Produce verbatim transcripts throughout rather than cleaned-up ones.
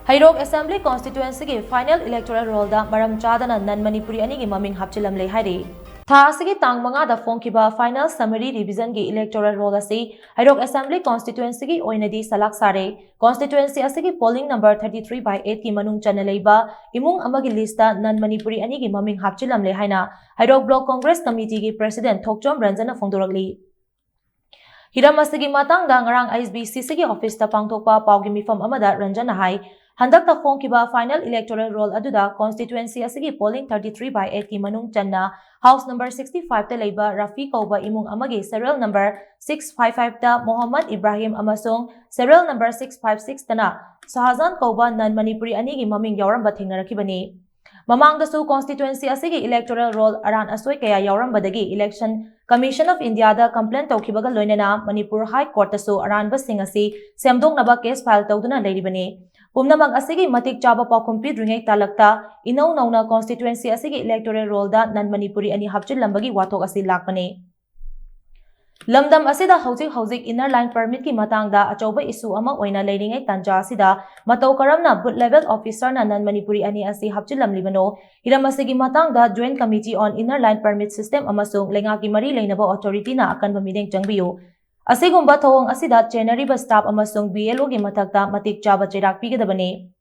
ꯍꯩꯔꯣꯛ Assembly Constituencyꯒꯤ final electoral rollꯗ ꯃꯔꯝ ꯆꯥꯗꯅ non Manipuri ꯑꯅꯤꯒꯤ ꯃꯃꯤꯡ ꯍꯥꯞꯆꯤꯜꯂꯝꯂꯦ ꯍꯥꯏꯔꯤ꯫ ꯊꯥ ꯑꯁꯤꯒꯤ ꯇꯥꯡ ꯃꯉꯥꯗ ꯐꯣꯡꯈꯤꯕ final summary revisionꯒꯤ electoral roll ꯑꯁꯤ ꯍꯩꯔꯣꯛ Assembly Constituencyꯒꯤ ꯑꯣꯏꯅꯗꯤ ꯁꯂꯥꯛ ꯁꯥꯔꯦ꯫ Constituency ꯑꯁꯤꯒꯤ polling number thirty three by eight ꯀꯤ ꯃꯅꯨꯡ ꯆꯟꯅ ꯂꯩꯕ ꯏꯃꯨꯡ ꯑꯃꯒꯤ listꯇ non Manipuri ꯑꯅꯤꯒꯤ ꯃꯃꯤꯡ ꯍꯥꯞꯆꯤꯜꯂꯝꯂꯦ ꯍꯥꯏꯅ ꯍꯩꯔꯣꯛ Block Congress Committeeꯒꯤ President ꯊꯣꯛꯆꯣꯝ ꯔꯟꯖꯟꯅ ꯐꯣꯡꯗꯣꯔꯛꯂꯤ꯫ ꯍꯤꯔꯝ ꯑꯁꯤꯒꯤ ꯃꯇꯥꯡꯗ ꯉꯔꯥꯡ H B C Cꯒꯤ officeꯇ ꯄꯥꯡꯊꯣꯛꯄ ꯄꯥꯎꯒꯤ ꯃꯤꯐꯝ ꯑꯃꯗ ꯔꯟꯖꯟꯅ ꯍꯥꯏ, ꯍꯟꯗꯛꯇ ꯐꯣꯡꯈꯤꯕ final electoral roll ꯑꯗꯨꯗ constituency ꯑꯁꯤꯒꯤ polling thirty three by eight ꯀꯤ ꯃꯅꯨꯡ ꯆꯟꯅ house number sixty fiveꯇ ꯂꯩꯕ ꯔꯐꯤ ꯀꯧꯕ ꯏꯃꯨꯡ ꯑꯃꯒꯤ serial number six five fiveꯇ Mohammad Ibrahim ꯑꯃꯁꯨꯡ serial number six five sixꯇꯅ ꯁꯍꯥꯖꯥꯟ ꯀꯧꯕ non Manipuri ꯑꯅꯤꯒꯤ ꯃꯃꯤꯡ ꯌꯥꯎꯔꯝꯕ ꯊꯦꯡꯅꯔꯛꯈꯤꯕꯅꯤ꯫ ꯃꯃꯥꯡꯗꯁꯨ constituency ꯑꯁꯤꯒꯤ electoral roll ꯑꯔꯥꯟ ꯑꯁꯣꯏ ꯀꯌꯥ ꯌꯥꯎꯔꯝꯕꯗꯒꯤ Election Commission of Indiaꯗ complain ꯇꯧꯈꯤꯕꯒ ꯂꯣꯏꯅꯅ Manipur High Courtꯇꯁꯨ ꯑꯔꯥꯟꯕꯁꯤꯡ ꯑꯁꯤ ꯁꯦꯝꯗꯣꯛꯅꯕ case file ꯇꯧꯗꯨꯅ ꯂꯩꯔꯤꯕꯅꯤ꯫ ꯄꯨꯝꯅꯃꯛ ꯑꯁꯤꯒꯤ ꯃꯇꯤꯛ ꯆꯥꯕ ꯄꯥꯎꯈꯨꯝ ꯄꯤꯗ꯭ꯔꯤꯉꯩ ꯇꯥꯂꯛꯇ ꯏꯅꯧ ꯅꯧꯅ constituency ꯑꯁꯤꯒꯤ electoral rollꯗ non Manipuri ꯑꯅꯤ ꯍꯥꯞꯆꯤꯜꯂꯝꯕꯒꯤ ꯋꯥꯊꯣꯛ ꯑꯁꯤ ꯂꯥꯛꯄꯅꯤ꯫ ꯂꯝꯗꯝ ꯑꯁꯤꯗ ꯍꯧꯖꯤꯛ ꯍꯧꯖꯤꯛ Inner Line Permitꯀꯤ ꯃꯇꯥꯡꯗ ꯑꯆꯧꯕ issue ꯑꯃ ꯑꯣꯏꯅ ꯂꯩꯔꯤꯉꯩ ꯇꯥꯟꯖꯥ ꯑꯁꯤꯗ ꯃꯇꯧ ꯀꯔꯝꯅ Booth Level Officerꯅ non Manipuri ꯑꯅꯤ ꯑꯁꯤ ꯍꯥꯞꯆꯤꯜꯂꯝꯂꯤꯕꯅꯣ? ꯍꯤꯔꯝ ꯑꯁꯤꯒꯤ ꯃꯇꯥꯡꯗ Joint Committee on Inner Line Permit System ꯑꯃꯁꯨꯡ ꯂꯩꯉꯥꯛꯀꯤ ꯃꯔꯤ ꯂꯩꯅꯕ authorityꯅ ꯑꯀꯟꯕ ꯃꯤꯠꯌꯦꯡ ꯆꯪꯕꯤꯌꯨ꯫ ꯑꯁꯤꯒꯨꯝꯕ ꯊꯧꯑꯣꯡ ꯑꯁꯤꯗ ꯆꯦꯟꯅꯔꯤꯕ staff ꯑꯃꯁꯨꯡ B L Oꯒꯤ ꯃꯊꯛꯇ ꯃꯇꯤꯛ ꯆꯥꯕ ꯆꯩꯔꯥꯛ ꯄꯤꯒꯗꯕꯅꯤ꯫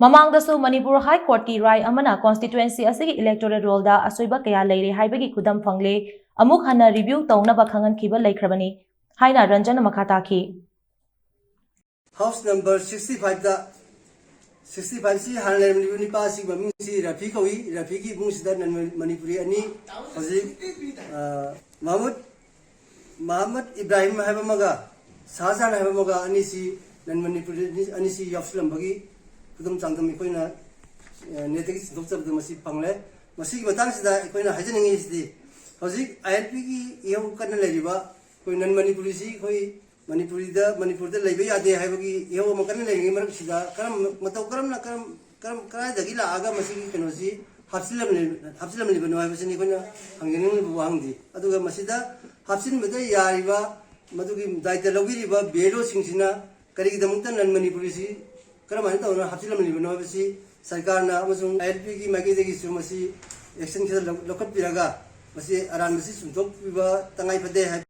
ꯃꯃꯥꯡꯗꯁꯨ Manipur High Courtꯀꯤ ꯔꯥꯏ ꯑꯃꯅ constituency ꯑꯁꯤꯒꯤ electoral rollꯗ ꯑꯁꯣꯏꯕ ꯀꯌꯥ ꯂꯩꯔꯦ ꯍꯥꯏꯕꯒꯤ ꯈꯨꯗꯝ ꯐꯪꯂꯦ꯫ ꯑꯃꯨꯛ ꯍꯟꯅ review ꯇꯧꯅꯕ ꯈꯪꯍꯟꯈꯤꯕ ꯂꯩꯈ꯭ꯔꯕꯅꯤ ꯍꯥꯏꯅ ꯔꯟꯖꯟꯅ ꯃꯈꯥ ꯇꯥꯈꯤ꯫ House number sixty fiveꯇ, sixty fiveꯁꯤ ꯍꯥꯟꯅ ꯂꯩꯔꯝꯂꯤꯕ ꯅꯨꯄꯥ ꯑꯁꯤꯒꯤ ꯃꯃꯤꯡꯁꯤ ꯔꯐꯤ ꯀꯧꯏ꯫ ꯔꯐꯤꯒꯤ ꯏꯃꯨꯡꯁꯤꯗ non Manipuri ꯑꯅꯤ ꯍꯧꯖꯤꯛ, ꯑ, ꯃꯍꯃꯨꯗ, ꯃꯍꯃꯨꯗ ꯏꯕ꯭ꯔꯥꯍꯤꯝ ꯍꯥꯏꯕ ꯑꯃꯒ ꯁꯍꯥꯖꯥꯟ ꯍꯥꯏꯕ ꯑꯃꯒ ꯑꯅꯤꯁꯤ non Manipuri ꯑꯅꯤꯁꯤ ꯌꯥꯎꯁꯤꯜꯂꯝꯕꯒꯤ ꯈꯨꯗꯝ ꯆꯥꯡꯗꯝ ꯑꯩꯈꯣꯏꯅ, ꯑ, netꯇꯒꯤ ꯆꯤꯡꯊꯣꯛꯆꯕꯗ ꯃꯁꯤ ꯐꯪꯂꯦ꯫ ꯃꯁꯤꯒꯤ ꯃꯇꯥꯡꯁꯤꯗ ꯑꯩꯈꯣꯏꯅ ꯍꯥꯏꯖꯅꯤꯡꯉꯤꯁꯤꯗꯤ, ꯍꯧꯖꯤꯛ ILPꯒꯤ ꯏꯍꯧ ꯀꯟꯅ ꯂꯩꯔꯤꯕ ꯑꯩꯈꯣꯏ non Manipuriꯁꯤ ꯑꯩꯈꯣꯏ ꯃꯅꯤꯄꯨꯔꯤꯗ, ꯃꯅꯤꯄꯨꯔꯗ ꯂꯩꯕ ꯌꯥꯗꯦ ꯍꯥꯏꯕꯒꯤ ꯏꯍꯧ ꯑꯃ ꯀꯟꯅ ꯂꯩꯔꯤꯉꯩ ꯃꯔꯛꯁꯤꯗ ꯀꯔꯝ-, ꯃꯇꯧ ꯀꯔꯝꯅ, ꯀꯔꯝ-, ꯀꯔꯝ-, ꯀꯗꯥꯏꯗꯒꯤ ꯂꯥꯛꯑꯒ ꯃꯁꯤꯒꯤ ꯀꯩꯅꯣꯁꯤ ꯍꯥꯞꯆꯤꯜꯂꯝꯂꯤ-, ꯍꯥꯞꯆꯤꯜꯂꯝꯂꯤꯕꯅꯣ ꯍꯥꯏꯕꯁꯤꯅꯤ ꯑꯩꯈꯣꯏꯅ ꯍꯪꯖꯅꯤꯡꯂꯤꯕ ꯋꯥꯍꯪꯗꯤ꯫ ꯑꯗꯨꯒ ꯃꯁꯤꯗ ꯍꯥꯞꯆꯤꯟꯕꯗ ꯌꯥꯔꯤꯕ, ꯃꯗꯨꯒꯤ ꯗꯥꯏꯇ ꯂꯧꯕꯤꯔꯤꯕ B L Oꯁꯤꯡꯁꯤꯅ ꯀꯔꯤꯒꯤꯗꯃꯛꯇ non Manipuriꯁꯤ ꯀꯔꯝꯍꯥꯏꯅ ꯇꯧꯗꯅ ꯍꯥꯞꯆꯤꯜꯂꯝꯂꯤꯕꯅꯣ ꯍꯥꯏꯕꯁꯤ ꯁꯔꯀꯥꯔꯅ ꯑꯃꯁꯨꯡ ꯑꯥꯏ ꯑꯦꯜ ꯄꯤꯒꯤ ꯃꯥꯏꯀꯩꯗꯒꯤꯁꯨ ꯃꯁꯤ action ꯈꯔ ꯂꯧ-, ꯂꯧꯈꯠꯄꯤꯔꯒ ꯃꯁꯤ ꯑꯔꯥꯟꯕꯁꯤ ꯆꯨꯝꯊꯣꯛꯄꯤꯕ ꯇꯉꯥꯏ ꯐꯗꯦ ꯍꯥꯏ꯫